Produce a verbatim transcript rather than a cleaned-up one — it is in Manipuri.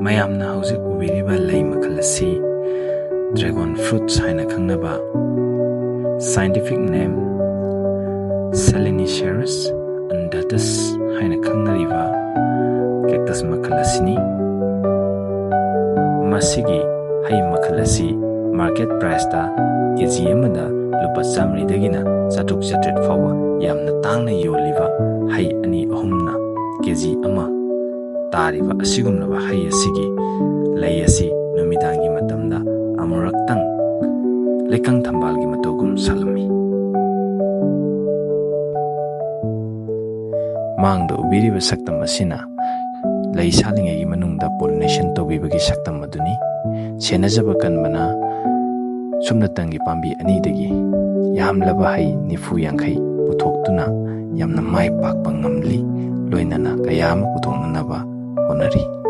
ꯃꯌꯥꯝꯅ ꯍꯧꯖꯤꯛ ꯎꯕꯤꯔꯤꯕ ꯂꯩ ꯃꯈꯜ ꯑꯁꯤ dragon fruits ꯍꯥꯏꯅ ꯈꯪꯅꯕ, scientific name Silenicereus undatus ꯍꯥꯏꯅ ꯈꯪꯅꯔꯤꯕ cactus ꯃꯈꯜ ꯑꯁꯤꯅꯤ꯫ ꯃꯁꯤꯒꯤ ꯍꯩ ꯃꯈꯜ ꯑꯁꯤ market priceꯇ ꯀꯦ ꯖꯤ ꯑꯃꯗ ꯂꯨꯄꯥ ꯆꯥꯃꯔꯤꯗꯒꯤꯅ ꯆꯥꯇ꯭ꯔꯨꯛ ꯆꯥꯇ꯭ꯔꯦꯠ ꯐꯥꯎꯕ ꯌꯥꯝꯅ ꯇꯥꯡꯅ ꯌꯣꯜꯂꯤꯕ ꯍꯩ ꯑꯅꯤ ꯑꯍꯨꯝꯅ ꯀꯦ ꯖꯤ ꯑꯃ ꯇꯥꯔꯤꯕ ꯑꯁꯤꯒꯨꯝꯂꯕ ꯍꯩ ꯑꯁꯤꯒꯤ ꯂꯩ ꯑꯁꯤ ꯅꯨꯃꯤꯗꯥꯡꯒꯤ ꯃꯇꯝꯗ ꯑꯃꯨꯔꯛꯇꯪ ꯂꯩꯀꯪ ꯊꯝꯕꯥꯜꯒꯤ ꯃꯇꯧꯒꯨꯝ ꯁꯥꯠꯂꯝꯃꯤ꯫ ꯃꯥꯡꯗ ꯎꯕꯤꯔꯤꯕ ꯁꯛꯇꯝ ꯑꯁꯤꯅ ꯂꯩ ꯁꯥꯠꯂꯤꯉꯩꯒꯤ ꯃꯅꯨꯡꯗ pollination ꯇꯧꯕꯤꯕꯒꯤ ꯁꯛꯇꯝ ꯑꯗꯨꯅꯤ꯫ ꯁꯦꯟꯅꯖꯕ ꯀꯟꯕꯅ ꯁꯨꯞꯅꯇꯪꯒꯤ ꯄꯥꯝꯕꯤ ꯑꯅꯤꯗꯒꯤ ꯌꯥꯝꯂꯕ ꯍꯩ ꯅꯤꯐꯨ ꯌꯥꯡꯈꯩ ꯄꯨꯊꯣꯛꯇꯨꯅ ꯌꯥꯝꯅ ꯃꯥꯏ ꯄꯥꯛꯄ ꯉꯝꯂꯤ, ꯂꯣꯏꯅꯅ ꯀꯌꯥ ꯑꯃ ꯄꯨꯊꯣꯛꯅꯅꯕ ꯍꯣꯠꯅꯔꯤ꯫